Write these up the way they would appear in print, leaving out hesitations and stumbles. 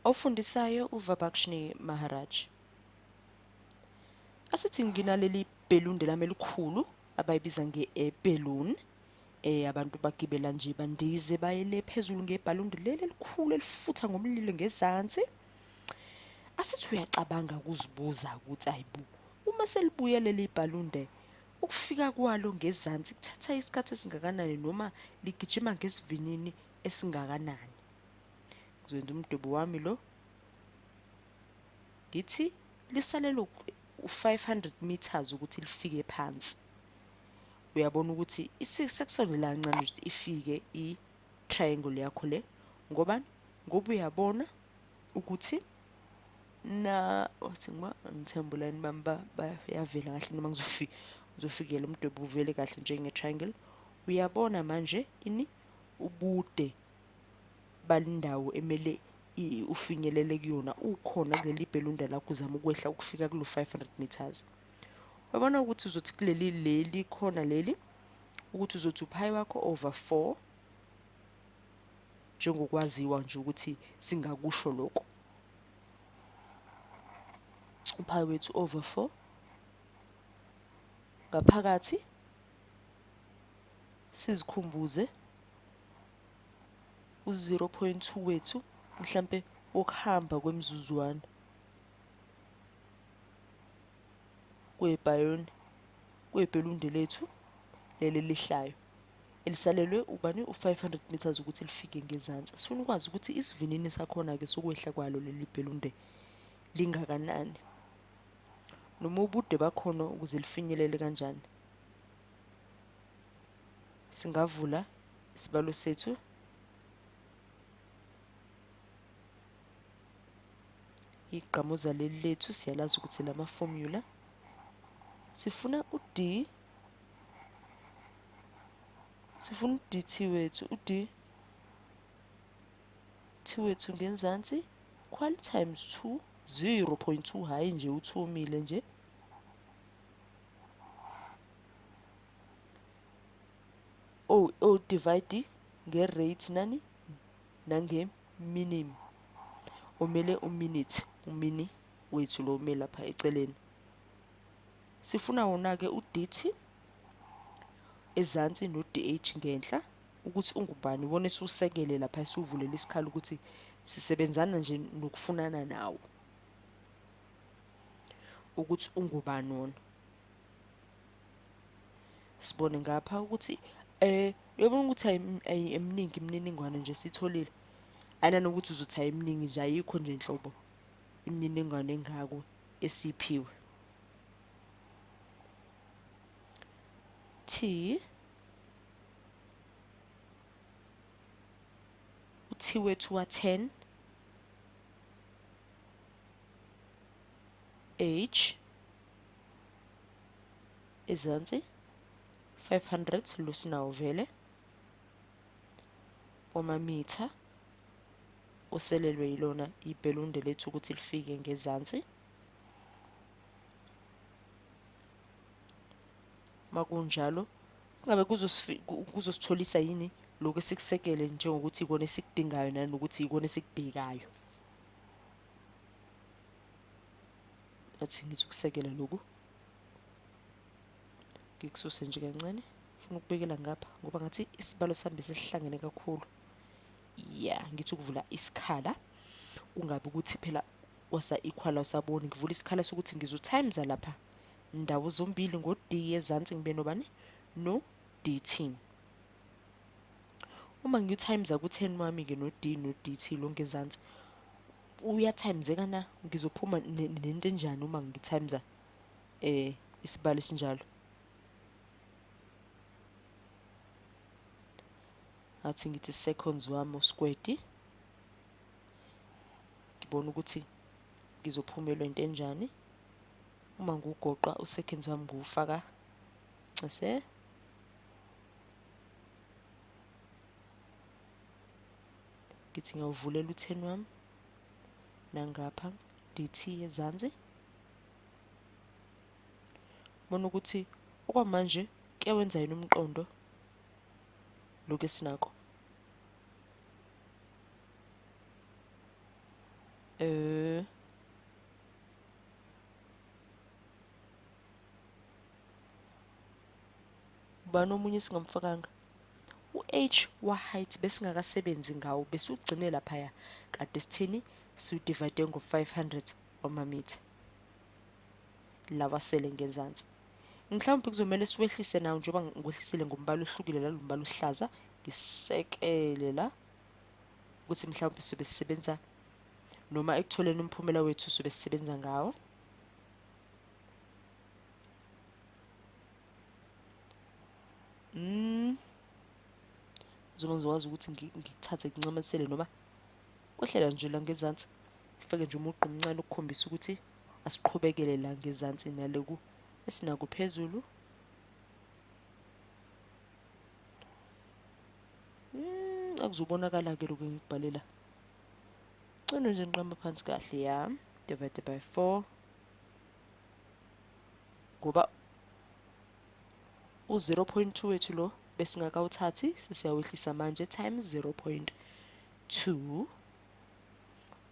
Ofundisayo uVabakhshni Maharaj. Asithi nginaleli bhelunde lami elikhulu abayibiza nge-air balloon. Abantu bagibela nje bandize baye le phezulu ngebhalunde leli elikhulu elifutha ngomlilo ngezansi. Asithi uyacabanga ukuzibuza ukuthi ayibo, uma selibuye leli bhalunde, ukufika kwalo ngezansi kuthatha isikhathi esingakanani noma ligijima ngesivinini esingakanani. Ngizokwenza umdwebo wami lo, ngithi lisalele u-500 meters ukuthi lifike phansi. Uyabona ukuthi sekusondela kancane ukuthi ifike i-triangle yakho le, ngoba uyabona ukuthi na wathi ngoba ngithemba ulayini bami bayavela kahle noma ngizofikela umdwebo uvele kahle njenge-triangle. Uyabona manje ini ubude balendawo emele ufinyelele kuyona ukhona kuleli bhelunda lakho, uzama ukwehla ukufika kulo 500 meters. Uyabona ukuthi uzothi kuleli leli khona leli ukuthi uzothi uphayi wakho over 4, njengokwaziwa nje ukuthi singakusho lokho. Uphayi wethu over 4 ngaphakathi sizikhumbuze u-0.2 wethu mhlambe wokuhamba kwemizuzwana kwebhayoni kwebhelunde lethu leli lihlayo elisalelwe ubani u-500 meters ukuthi lifike ngezansi. Sifuna ukwazi ukuthi isivinini sakhona-ke sokwehla kwalo leli bhelunde lingakanani noma ubude bakhona ukuze lifinyelele kanjani. Singavula isibalo sethu igqamuza leli lethu, siyalazi ukuthi lama formula. Sifuna u-D, sifuna u-DT wethu, u-D T wethu ngenzansi equal times 2, 0.2, hhayi nje u-2 umile nje. O divide nge-rate nani nange-minim, omele uminute, umini wethu lo ume lapha eceleni. Sifuna wona-ke u-DT ezansi no-DH ngenhla ukuthi ungubani, wona esiwusekele lapha esiwuvulele isikhala ukuthi sisebenzana nje nokufunana nawo ukuthi ungubani wona. Sibone ngapha ukuthi uyabona ukuthi ayiminingi imininingwane nje sitholile, ayinanokuthi uzothi ayiminingi nje, ayikho nje nhlobo imininingwane engako esiphiwe. T u-T wethu wa 10 H ezansi 500 lo sinawo vele wamamitha oselelwe yilona ibhelunde lethu ukuthi lifike ngezansi. Makunjalo kungabe kuzositholisa yini lokhu esikusekele njengokuthi ikona esikudingayo nanokuthi ikona esikubhekayo. Athi ngithi ukusekela lokhu ngikususe nje kancane, ngifuna ukubekela ngapha ngoba ngathi isibalo sami sesihlangene kakhulu. Ya, ngithi ukuvula isikhala kungabi ukuthi phela wasa equal awusaboni, ngivula isikhala sokuthi ngizo-times lapha ndawo zombili ngo-D ezansi ngibe nobani no DT. Uma ngiyu-times ku-10 wami-ke no-D no-DT lo ngezansi uya-timeseka na, ngizophuma nento enjani uma ngi-timesa isibalo esinjalo. Athi ngithi seconds wami usquared, ngibona ukuthi ngizophumelwa into enjani uma ngiwugoqa u-seconds wami ngiwufaka ncese ngithi ngiyawuvulela u-10 wami nangapha DT ezansi. Bona ukuthi okwamanje kuyawenza yini umqondo lokhu esinako. Ubani omunye singamfakanga? U-H wa-height besingakasebenzi ngawo, besiwugcine laphaya kade sithini, siwudivide ngo-500 wamamitha lawa sele ngezansi. Mhlawumbe kuzomele siwehlise nawo, njengoba ngiwehlisile ngombala ohlukile la, lo mbala ohlaza, ngisekele la ukuthi mhlawumbe sobe sisebenza noma ekutholeni umphumela wethu sobe sisebenza ngawo. Ngizobe ngizokwazi ukuthi ngikuthathe ngincamathisele noma kwehlela nje la ngezansi, ngifake nje umugqa omncane ukukhombisa ukuthi asiqhubekele la ngezansi naloku esinako phezulu. Akuzubonakala-ke lokhu engikubhalela. Ngcono nje ngiqamba phansi kahle ya, divided by 4, ngoba u-0.2 wethu lo besingakawuthathi, sesiyawehlisa manje times 0.2,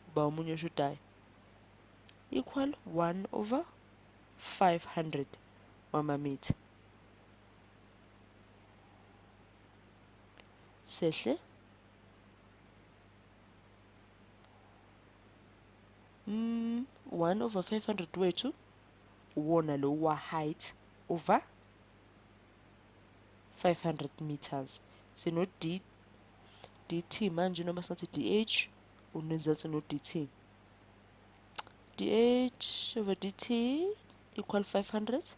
uba omunye oshodayo, equal 1 over 500 wamamitha. Sehle 1 over 500 wethu uwona lo wa height over 500 meters. Sino D dt manje, noma singathi dh, unenzansi no dt. Dh over dt equal 500.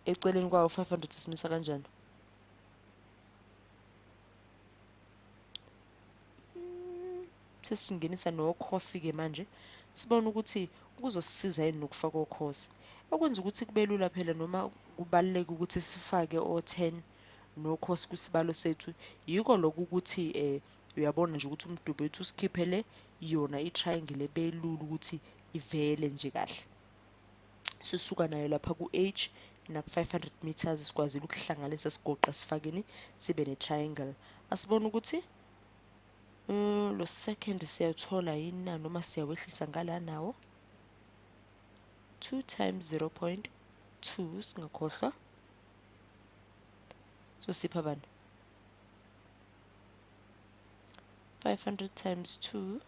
Eceleni kwawo 500 simisa kanjani? Sesingenisa nokhosi-ke manje, sibone ukuthi kuzosisiza yini nokufaka okhosi. Okwenza ukuthi kube lula phela, noma kubaluleke ukuthi sifake o-10 nokhosi kwisibalo sethu, yiko lokhu ukuthi uyabona nje ukuthi umdwebo wethu usikhiphele yona i-triangle ebelula ukuthi ivele nje kahle. Sisuka nayo lapha ku-H naku-500 meters, sikwazile ukuhlanganisa sigoqa sifakeni sibe ne-triangle. Asibone ukuthi lo second siyawuthola yini na, noma siyawehlisa ngala nawo. 2 times 0.2 singakhohlwa. So sipha bani? 500 times 2.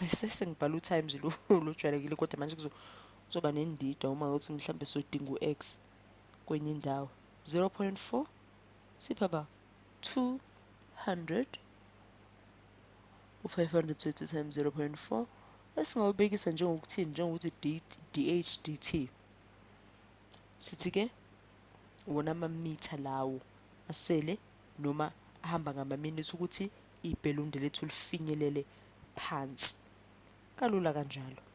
Sesengibhala u-times lo lojwayelekile, kodwa manje kuzoba nendida uma ukuthi mhlambe sodinga u-x kwenye indawo. 0.4 sipha ba 200, u-520 times 0.4 esingawubekisa njengokuthini, njengokuthi dh dt. Sithi ke wona amamitha lawo asele noma ahamba ngamaminithi ukuthi ibhelunde lethu lifinyelele phansi. Kalula kanjalo.